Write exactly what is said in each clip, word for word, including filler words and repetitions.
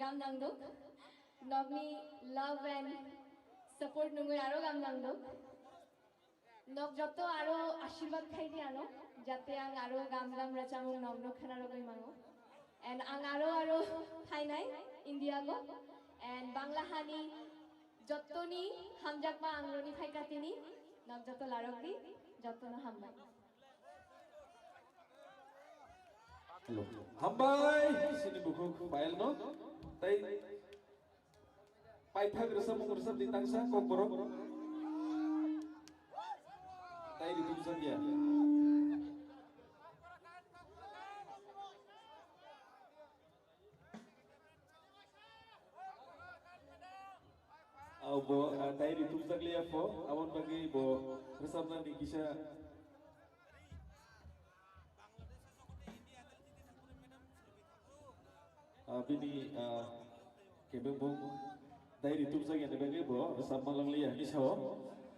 Gam nangduk. Nokni love and support nungwi aro gam nangduk. Nok jotto aro ashirwad khai di ano, jate ang aro gam gam rwchapmung nokno khwnarogwi mango. And ang aro aro phainai India go. And Bangla hani jottoni hamjakma ang roni phaikha tini. Nok jotto larok di, jottono hambai. Hello. Hambai, sini bukhuk Payal no. Tai Paithak rwchapmung rwchap di tangsa kokborok. Tai ritumjak ya. Abo, ah, tai ritumjak liya pho, aboni bagwi bo rwchapnani kisa Ah, bini, ah, kebeng bung diary tubjak yani bagwi bo rwchapma langliya hinwi sao.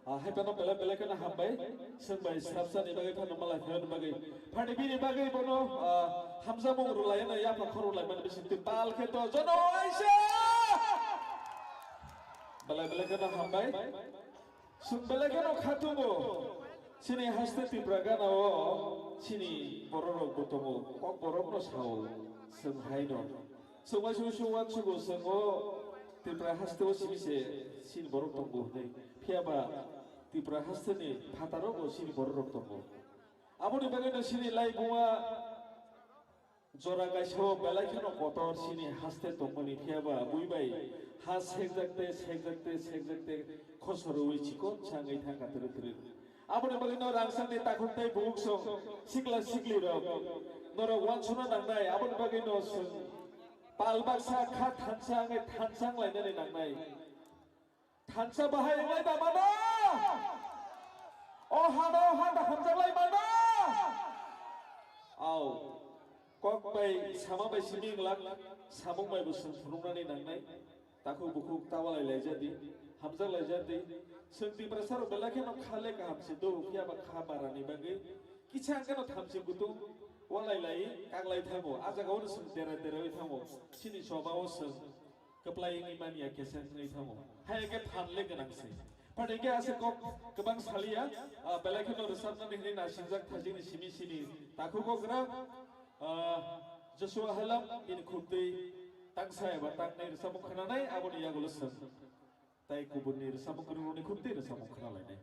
Ah, hai phano belai belai kheno hambai. Chwng bai swrapsa ni bagwi phano malai phano bagwi. Phani bini bagwi bono, ah, hamjakmung rwlai no yapha khor rwlai mani bising twi pal khe to jono aisa. Belai belai kheno hambai. Chwng belai kheno khatungo, chini haste Tipra gana o chini bororok bo tongo, kok borokno sao, chwng haino. Chwng bai chwng chwng uansugo chwng o Tipra haste o simi se chini borok tongo hwnwi. Phiya ba Tipra haste ni phataro bo chini bororok tongo. Aboni bagwino chini laibuma Jora kaisa o belai kheno kotor chini haste tongmani, phiya ba bui bai ha sekjak te, sekjak te, sekjak te, khosor rwi chikon sa wngwi thangkha twrwk twrwk. Aboni bagwi no rangchak ni takhuk tei bukhuk song, sikla sikli rok, norok uansukna nangnai, aboni bagwi no chwng pal baksa kha thansa wngwi thansa wng lainani nangnai. Thansa bahai wnglai da mano? O hano handa hamjaklai mano? Au. Kok bai sama bai simi wnglak, samung bai bo chwng phunuknani nangnai. Takhuk bukhuk tawalai laijadi, hamjak laijadi. Chwng Tiprasa rok belai kheno kha le kaham se do, phiya ba kha bara ni bagwi kisa hwnkhe no thamchi kutung walai lai kaklai thango. A jaga o no chwng dera dera wi thango. Chini choba o chwng kwplai wngwi manya khe se wngwi thango. Hai khe phan le gwnang se. Phato hwnkhe aswk kok kwbang saliya, ah, belai kheno rwchapnani hwnwi naisijak thajikni simi simi takhuk o kwrak, ah, Joshua Halam bini khuk twi tangsa eba tangnai rwchapmung khwnanai, aboni yagulo chwng tai kubunni rwchapmung kwrwngni khuk twi rwchapmung khwnalainai.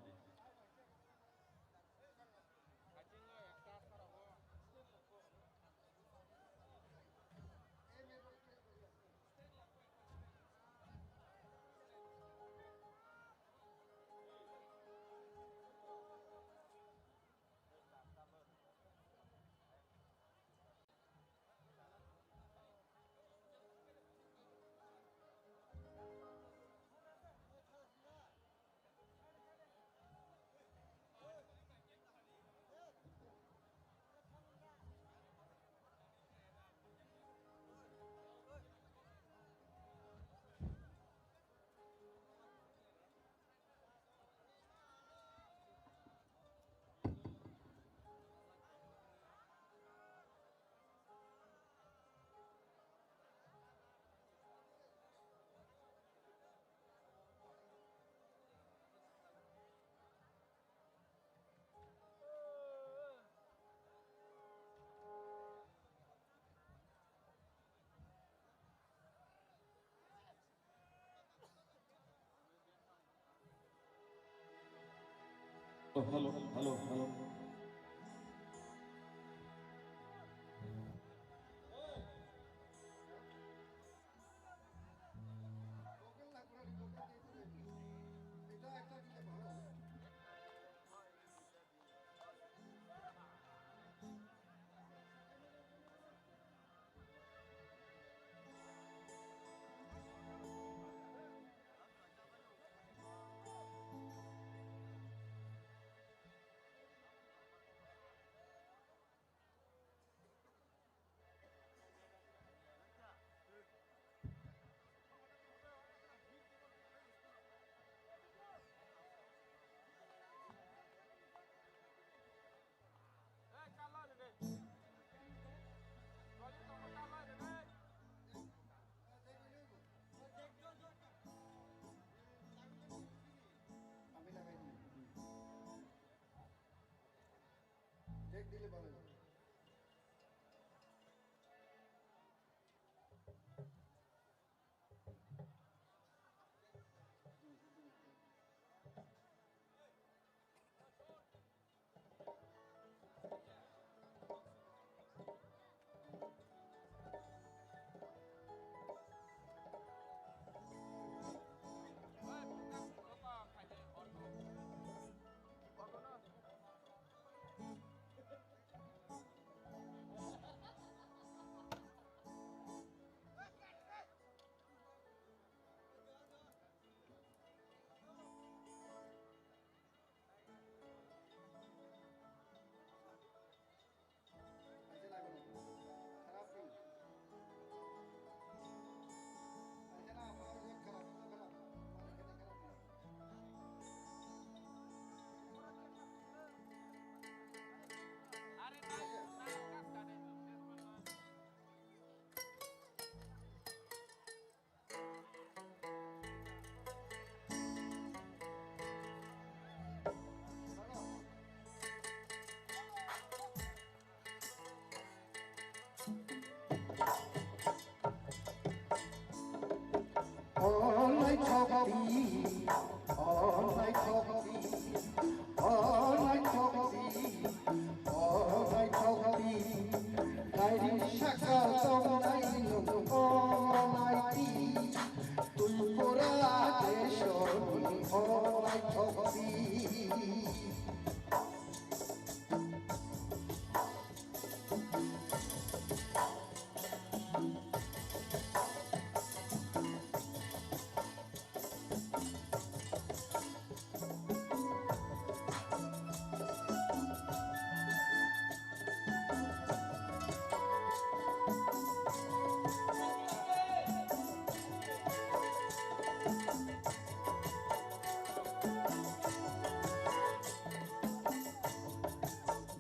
Oh, hello, hello, hello. O naithokdi, o naithokdi, o naithokdi, o naithokdi. Kairing saka tongnai nwng o naidi, Tripura desoni o naithokdi.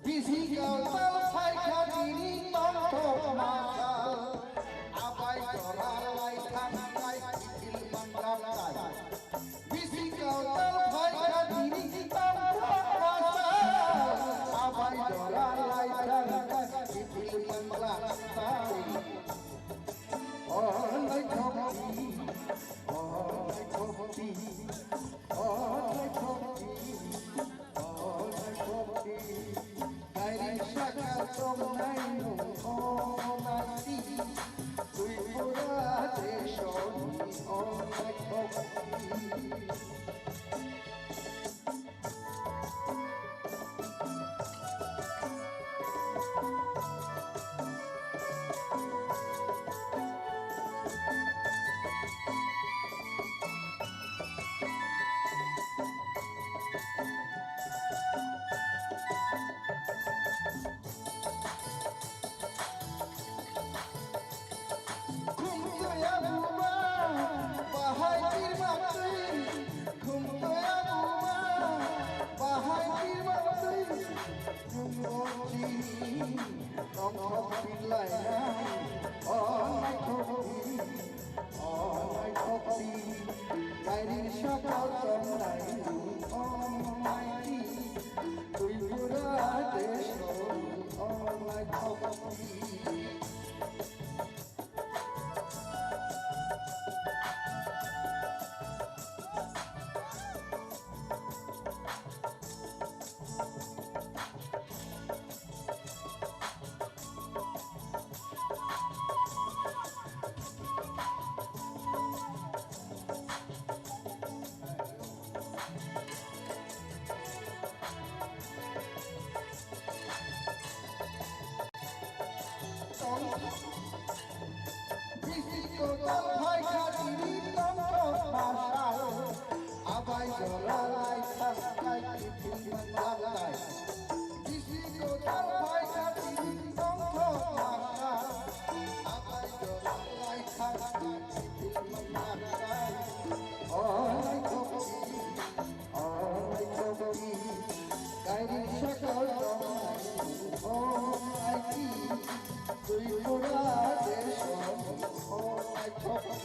Bisi kautal phaikha tini tongthok masal, abai jora lai thangnai kiphil mandratai. Bisi kautal phaikha tini tongthok masal, abai jora lai thangnai kiphil mandratai. O naithokdi, o naithokdi, o naithokdi, o naithokdi. Kairing saka tongnai nwng o naidi, Tripura desoni o naithokdi. Khumtoya buma, bahai kirma twi. Khumtoya buma, bahai kirma twi. Chumokchi, tongthok pinlainai, o naithokdi, o naithokdi. Kairing saka tongnai, o naidi. Tripura desh, o naithokdi. Bisi kotor hai kha tini tongthok masal, abai jora lai thangnai kiphil mandratai. Bisi kotor hai kha tini tongthok masal, abai jora lai thangnai kiphil mandratai. O naithokdi, o naithokdi, kairing saka tongnai, o naidi, Tripura desh, o naithokdi.